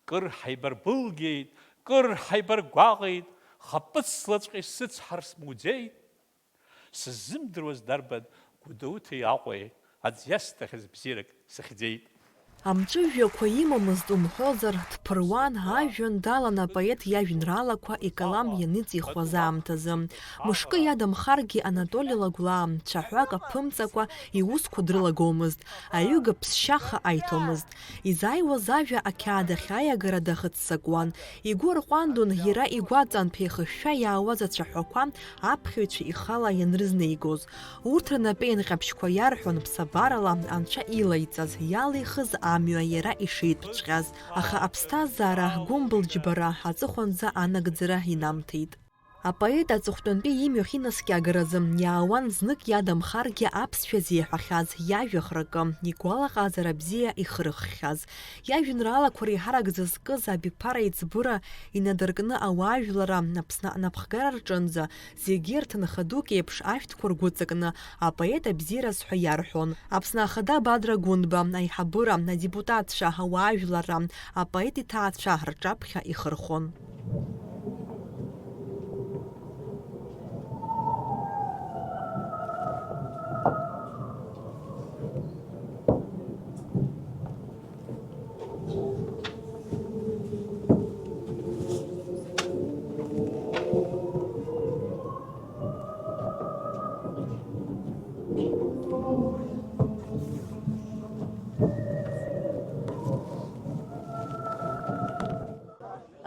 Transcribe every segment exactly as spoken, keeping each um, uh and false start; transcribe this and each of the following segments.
кыр ҳаибарбылгьеит, кыр ҳаибаргәаҟит, хаԥыцлаҵәҟьа исыцҳар смуӡеит. Сыззымдыруаз дарбан Гәдоуҭеи Аҟәеи аӡ иасҭахьаз бзиарак сыхьӡеит. Амҵәыжәҩақәа имамызт умҳәозар, дԥыруан, ажәҩан далан апоет иажәеинраалақәа икалам ианыҵихуаз аамҭазы. Мышкы иадамхаргьы Анатоли Лагәлаа, цәаҳәак аԥымҵакәа, иусқәа дрылагомызт, аҩыга ԥсшьаха аиҭомызт. Изааиуаз ажәа ақьаад ахь аиагара дахыццакуан. Игәы арҟәандон иара игәаҵантә еихышәшәа иаауаз ацәаҳәақәа аԥхьаҩцәа ихала ианрызнеигоз. Урҭ рнапеинҟьабжьқәа иарҳәон ԥсабарала анцәа илаиҵаз, иалихыз амҩа иара ишитәҵәҟьаз. Аха аԥсҭазаара гәымбылџьбара аҵыхәанӡа анагӡара инамҭеит. Апоет аҵыхәтәантәи имҩахь инаскьагаразы иаауан знык иадамхаргьы аԥсшәа зеиҳәахьаз иажәа хракы, игәалаҟазара бзиа ихырххьаз. Иажәеинраалақәа реиҳарак зызкыз абиԥара еиҵбыра инадыркны ауаажәларра Аԥсны анапхгара рҿынӡа зегьы рҭынха дук еиԥш ашәҭқәа ргәыҵакны апоет абзиараз ҳәа иарҳәон. Аԥсны Ахада Бадра Гәынба аиҳабыра, адепутатцәа, ауаажәларра, апоет иҭаацәа рҿаԥхьа ихырхәон.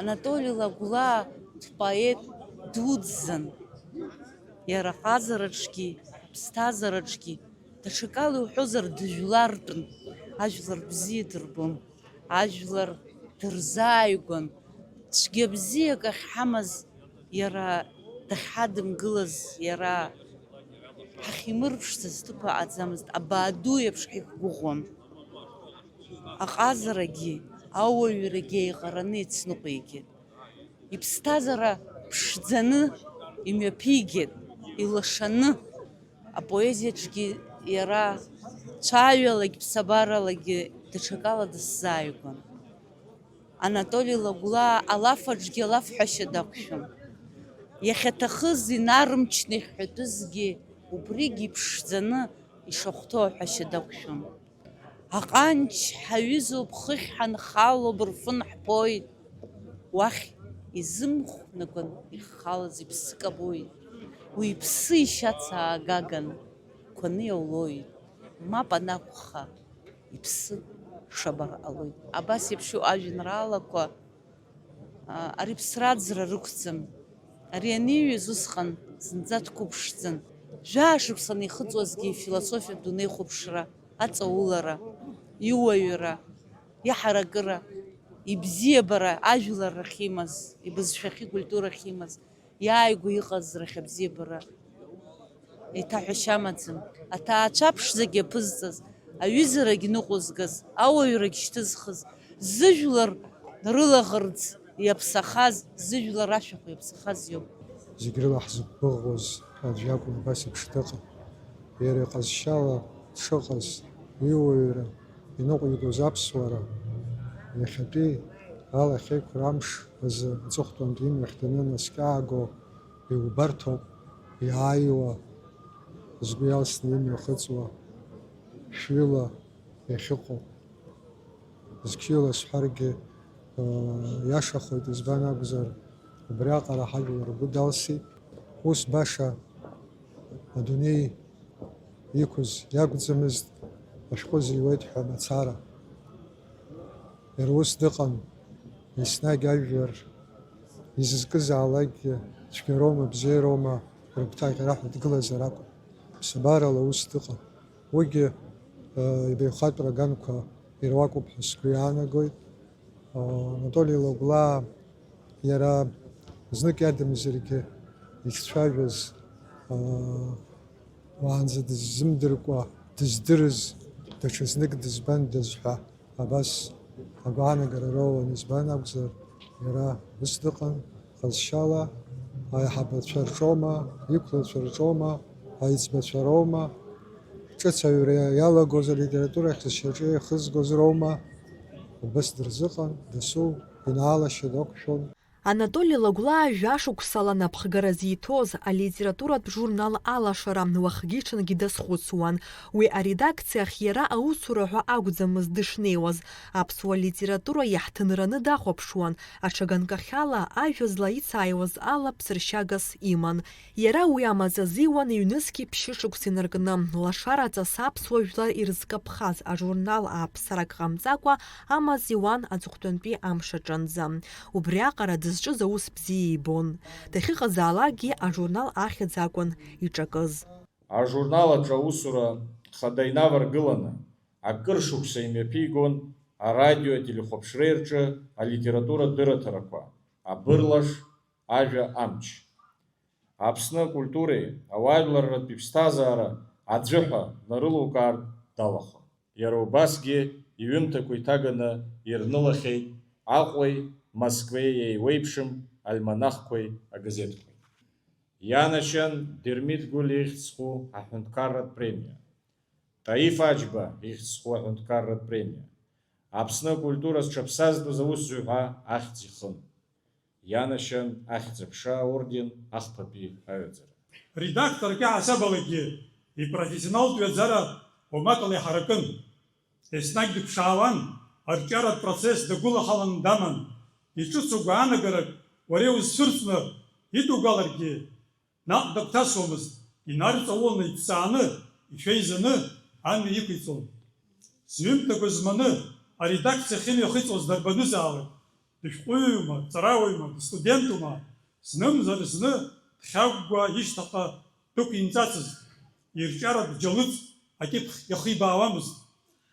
Анатоли Лагәлаа дпоет дуӡӡан. Иара аҟазараҿгьы, аԥсҭазаараҿгьы, даҽакала иуҳәозар, дыжәлартәын, ажәлар бзиа дырбон, ажәлар дырзааигәан, цәгьа-бзиак ахьҳамаз иара дахьҳадымгылаз, иара ҳахьимырԥшӡаз ҭыԥ аҟаӡамызт, абаа ду еиԥш ҳаиқәгәыӷуан. Аҟазарагьы, ауаҩрагьы еиҟараны ицныҟәигеит. Иԥсҭазаара ԥшӡаны имҩаԥигеит, илашаны. Апоезиаҿгьы иара цәаҩалагь ԥсабаралагьы даҽакала дысзааигәан. Анатоли Лагәлаа алаф аҿгьы алафҳәашьа дақәшәом. Иахьаҭахыз инарымчны иҳәҳәатәызгьы убригь иԥшӡаны ишахәҭоу аҳәашьа дақәшәом. Аҟанч ҳаҩызоуп, хыхь ҳанхалоуп, рфын ҳԥоит. Уахь изымхәнаган иххалаз иԥсы кабоит. Уи иԥсы ишьац аагаган қәаны иаулоит. Мап анакәха, иԥсы шабар ҟалоит. Абас еиԥш иҟоу ажәеинраалақәа, а, ари ԥсра-ӡра рықәӡам. Ари аниҩыз усҟан зынӡа дқәыԥшӡан. Жәаа шықәса анихыҵуазгьы ифилософиатә дунеихәаԥшра, аҵаулара, иуаҩра, иҳаракыра, ибзиабара ажәлар рахь имаз, ибызшәахьы, икультурахь имаз, иааигәа иҟаз рахь абзиабара еиҭаҳәашьа амаӡам. Аҭаацәа ԥшӡагь иаԥызҵаз, аҩызарагь ныҟәызгаз, ауаҩрагь шьҭызхыз, зыжәлар рылаӷырӡ иаԥсахаз, зыжәлар ашәахә иаԥсахаз иоуп. Зегь рыла ҳзықәгәыӷуаз аӡә иакәын абас еиԥш дыҟан. Иара иҟазшьала дшыҟаз, иуаҩра иныҟәигоз аԥсуара, иахьатәи алахьеиқәра амш азы аҵыхәтәантәи имҩахь данынаскьааго иубарҭоуп, иааиуа, згәы иалсны имҩахыҵуа, шәҩыла иахьыҟоу. Зқьыла сҳәаргьы, э, иашахоит, избан акәзар, убриаҟара ҳажәлар ргәы далсит. Ус баша адунеи иқәыз иакәӡамызт, ашәҟәы зыҩуеит ҳәа мацара. Иара ус дыҟан, еснагь ажәлар изызкызаалакгьы цәгьароума, бзиароума рыгәҭаӷьра ҳәа дгылазар акәын. Ԥсабарала ус дыҟан. Уигьы, э, ибаҩхатәра аганқәа ируакуп ҳәа сгәы иаанагоит. Э, Анатоли Лагәлаа иара знык иадамзаргьы ицәажәаз, э, уаанӡа дыззымдыркәа, дыздырыз, даҽа знык дызбандаз ҳәа абас агәаанагара роуан, избан акәзар, иара ус дыҟан, ҟазшьала, аиҳабацәа рҿоума, иқәлацәа рҿоума, аиҵбацәа роума, ҿыц аҩра иалагоз алитература ахь зшьаҿа иахызгоз роума, Убыс дырзыҟан, дасу, инаалашьа дақәшәон. Анатоли Лагәлаа жәашықәсала напхгара зиҭоз алитературатә журнал Алашара уахгьы-ҽынгьы дазхәыцуан. Уи аредакциахь иара аусура ҳәа акәӡамызт дышнеиуаз, аԥсуа литература иаҳҭынраны дахәаԥшуан, аҽа ганкахьала ажәа злаицааиуаз ала ԥсыршьагас иман. Иара уи амаҵ азиуан ҩнызқьи ԥшьышықәса инаркны, лашараҵас аԥсуа жәлар ирызкаԥхаз ажурнал ааԥсарак ҟамҵакәа амаҵ иуан аҵыхәтәантәи амш аҿынӡа. Убриаҟара дызҿыз аус бзиа ибон. Дахьыҟазаалакгьы ажурнал ахьӡ акәын иҿакыз. Ажурнал аҿы аусура хада инаваргыланы, акыр шықәса имҩаԥигон арадио ателехәаԥшреи рҿы алитературатә дырраҭарақәа, абырлаш, ажәа амч. Аԥсны акультуреи ауаажәларратә иԥсҭазаара аӡәы ҳәа днарылукаартә далахәын. Иара убасгьы иҩымҭақәа иҭаганы ирнылахьеит Аҟәеи Москвеи еиуеиԥшым альманахқәеи агазеҭқәеи. Ианашьан Дырмит Гәлиа ихьӡ зху аҳәынҭқарратә премиа, Таиф Аџьба ихьӡ зху аҳәынҭқарратә премиа, Аԥсны акультура зҽаԥсазтәыз аусзуҩ ҳәа ахьӡ ихын. Ианашьан Ахьӡ-аԥша аорден ахԥатәи аҩаӡара. Редакторк иаҳасабалагьы ипрофессионалтә ҩаӡара уамакала иҳаракын. Еснагь дыԥшаауан, арҿиаратә процесс дагәылахалан даман. Иҿыцу гәаанагарак уара иузцәырҵны идугаларгьы, наҟ дагәҭасуамызт, инарҵауланы иҭҵааны, ишәеизаны амҩа иқәиҵон. Зҩымҭақәа зманы аредакциа ахьымҩахыҵуаз дарбанызаалак, дышәҟәыҩҩума, дҵарауаҩума, дыстудентума, знымзар зны дхьагәгәа ишьҭахьҟа дықәимҵацызт, ирҿиаратә џьалыҵ акьыԥхь иахибаауамызт.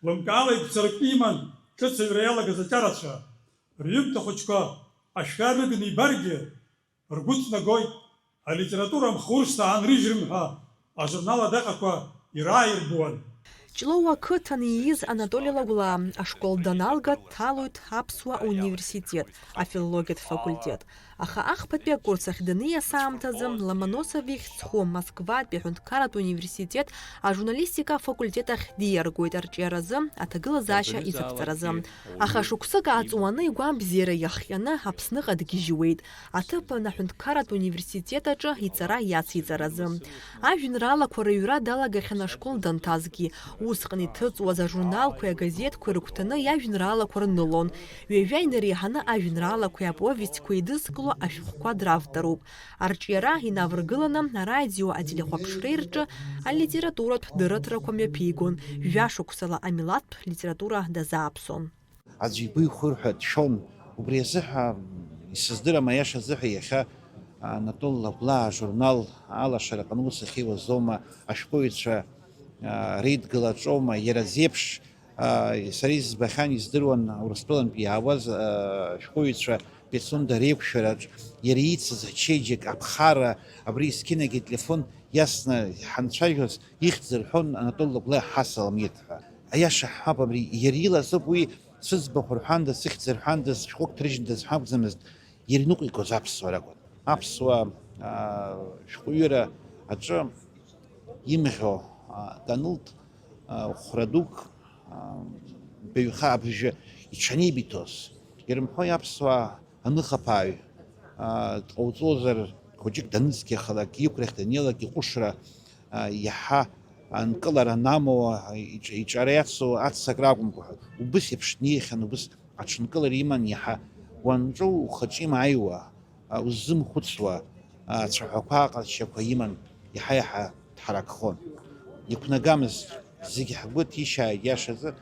Лымкаала игәцаракны иман ҿыц аҩра иалагаз аҿарацәа. Рҩымҭа хәыҷқәа ашәра рыгны ибаргьы, ргәы ҭнагоит, алитература амхуршҭа аанрыжьрым ҳәа ажурнал адаҟақәа ирааирбуан. Ҷлоуа ақыҭан ииз Анатоли Лагәлаа ашкол даналга, дҭалоит аԥсуа университет, афилологиатә факультет. Аха ахԥатәи акурс ахь даниас аамҭазы Ломоносов ихьӡ зху Москватәи аҳәынҭқарратә университет ажурналистика афакультет ахь диаргоит арҿиаразы, аҭагылазаашьа изаԥҵаразы. Аха шықәсык ааҵуаны игәабзиара иахҟьаны Аԥсныҟа дгьежьуеит, аҭыԥан аҳәынҭқарратә университет аҿы иҵара иациҵаразы. Ажәеинраалақәа рыҩра далагахьан ашкол данҭазгьы. Усҟан иҭыҵуаз ажурналқәеи агазеҭқәеи рыгәҭаны иажәеинраалақәа рнылон. Ҩажәа инареиҳаны ажәеинраалақәеи аповестьқәеи еидызкыло ашәҟәқәа дравторуп. Арҿиара инаваргыланы арадио, ателехәаԥшреи рҿы алитературатә дырраҭарақәа мҩаԥигон, жәашықәсала амилаҭтә литература дазааԥсон. Аӡә игәы ихәыр ҳәа дшәон. Убри азыҳәа, исыздырам, аиаша азыҳәа, иахьа Анатол Лагәлаа ажурнал алашара аҟны ус ахьиуазоума, ашәҟәыҩҩцәа, а, реидгылаҿоума, иара зеиԥш, а, сара избахьан, издыруан Урыстәылантә иаауаз, а, ашәҟәыҩҩцәа Пицунда реиқәшәараҿ иара ицыз ачеиџьыка аԥхара, абри есқьынагьы ателефон иасны ҳанцәажәоз, ихьӡ рҳәон Анатол Лагәлаа Ҳасаламиҭ ҳәа. Аиаша ҳҳәап, абри иара илазоуп, уи сыӡбахә рҳәандаз, сыхьӡ рҳәандаз, шәҟәык ҭрыжьындаз ҳәа акәӡамызт, иара иныҟәигоз аԥсуара акәын. Аԥсуа, аа, шәҟәҩыра аҿы имӷьо, аа, данылт, аа, хәра дук, аа, баҩха абыржәы иҽанеибиҭоз, ирымҳәои аԥсуаа, аныхаԥааҩ, аа, дҟауҵозар, хәыҷык даныцқьахалак, иқәрахь даннеилак иҟәышра, аа, иаҳа анкылара анамоу, иҿ-, иҿара иацу аццакра акәымкәа ҳәа. Убыс еиԥш днеихьан, убыс аҽынкылара иман иаҳа. Уанҿоу ухаҿы имааиуа, аа, уззымхәыцуа, аа, ацәаҳәақәа, аҟазшьақәа иман, иаҳа-иаҳа дҳаракхон. Иқәнагамызт, зегь ҳгәы ҭишьааит, иашазы.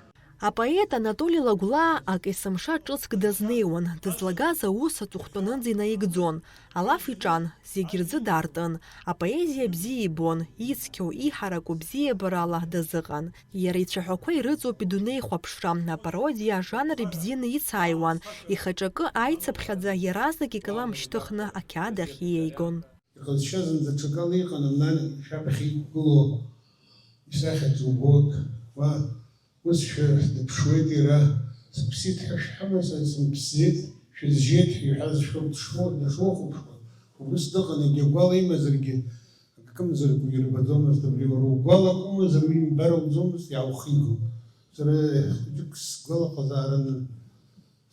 Апоет Анатоли Лагәлаа акы есымша ҿыцк дазнеиуан, дызлагаз аус аҵыхәтәанынӡа инаигӡон. Алаф иҿан, зегь рзы дартын. Апоезиа бзиа ибон, ицқьоу, иҳараку бзиабарала дазыҟан. Иара ицәаҳәақәа ирыҵоуп идунеихәаԥшра, апародиа ажанр ибзианы ицааиуан, ихаҿакы аицыԥхьаӡа иаразнак икалам шьҭыхны ақьаад ахь иеигон. Иҟазшьа зынӡа ҽакала иҟан, Амнан шәаԥхьа иқәгылоу исахьаӡоу убоит. Уа, ус шәа дыԥшуеит иара, сыԥсит ҳәа шәҳәама, са сымԥсӡеит, шәызжьеит ҳәа иҳәаз шәоуп дышуа-, дышухәаԥшуа, убыс дыҟан, егьа гәала имазаргьы, акымзаракәа ирбаӡомызт абри, уара угәала акәымзар, уи имбар лӡомызт, иааухигон. Сара хәыҷык сгәалаҟазаарын,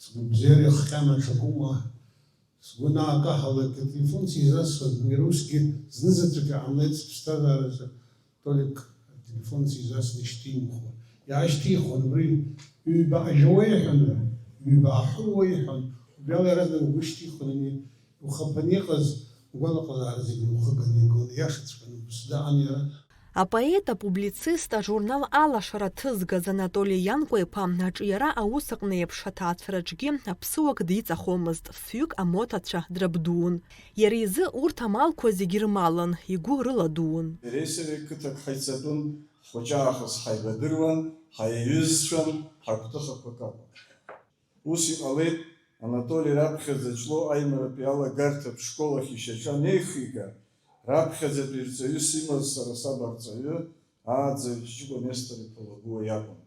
Сгәабзиара ихҟьама ҽакума, сгәы анакаҳалак, ателефон сизасуан, иара усгьы знызаҵәык иҟамлеит сыԥсҭазаараҿы, Толик ателефон сизасны ишьҭимхуа. Иаашьҭихуан, убри ҩба ажьуа иҳәаны, ҩба аҳәуа иҳәон, убриала иаразнак угәы шьҭихуан, ани ухаԥаны иҟаз, угәалаҟазаара зегьы ухыганы игон, иашаҵәҟьаны убыс даан иара. Апоет, апублицист, ажурнал Алашара ҭызгаз Анатоли Ианкәа-иԥа аҿиара аус аҟны еиԥш аҭаацәараҿгьы аԥсыуак диҵахомызт, фҩык амоҭацәа драбдуун. Иара изы урҭ амалқәа зегьы рмалын, игәы рыладуун. Иареи сареи қыҭак ҳаицатәын, ҳхәыҷаахыс ҳаибадыруан, ҳаиҩызцәан, ҳагәҭыхақәак акәын. Ус иҟалеит, Анатоли раԥхьаӡа Ҷлоу аимаратәи алагарҭатә школ ахь ишьаҿа анеихигар, раԥхьаӡатәи рҵаҩыс имаз сара саб арҵаҩы, ааӡаҩ Ҷыҷыкәа Нестор-иԥа Лагәуа иакәын.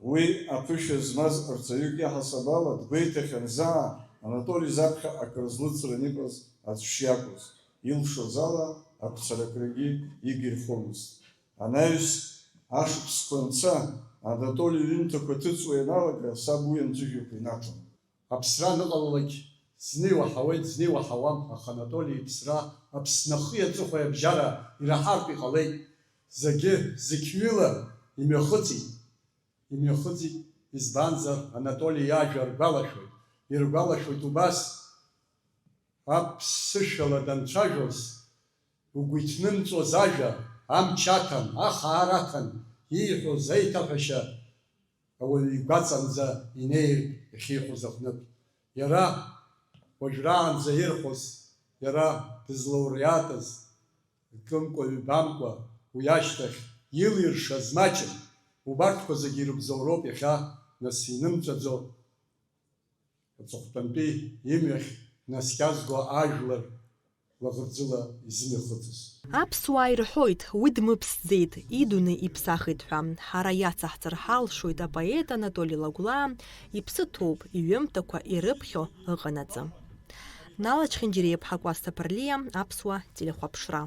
Уи аԥышәа змаз арҵаҩык иаҳасаб ала дгәеиҭахьан заа Анатоли заԥхьа акрызлыҵран иҟаз аӡә шиакәыз, илшоз ала ақәцаракрагьы игирхомызт. Анаҩс, ашықәсқәа анца, Анатоли иҩымҭақәа ҭыҵуа ианалага, саб уи амҵәыжәҩақәа инаҭон. Аԥсра аныҟалалак, зны иуаҳауеит, зны иуаҳауам, аха Анатоли иԥсра Аԥсны ахи аҵыхәеи абжьара ираҳартә иҟалеит. Зегьы зықьҩыла имҩахыҵит. Имҩахыҵит, избанзар, Анатоли иажәа ргәалашәоит. Иргәалашәоит убас, аԥсышәала данцәажәоз, угәы иҭнымҵәоз ажәа, амч аҭан, ахаара аҭан, ииҳәоз аиҭаҳәашьа ауаҩы игәаҵанӡа инеиртә иахьиҳәоз аҟнытә. Иара уажәраанӡа ирҳәоз, иара дызлауреатыз, икымкәа-ҩбамкәа, уи ашьҭахь илиршаз маҷым, убарҭқәа зегьы ирыбзоуроуп иахьа, нас, инымҵәаӡо, аҵыхәтәантәи имҩахь днаскьазго ажәлар лаӷырӡыла изымҩахыҵыз. Аԥсуаа ирҳәоит, уи дмыԥсӡеит, идунеи иԥсахит ҳәа. Ҳара иацаҳҵар ҳалшоит апоет Анатоли Лагәлаа иԥсы ҭоуп, иҩымҭақәа ирыԥхьо ыҟанаҵы. Нала Чхинџьириаԥҳа, Кәасҭа Ԥырлиа, Аԥсуа телехәаԥшра.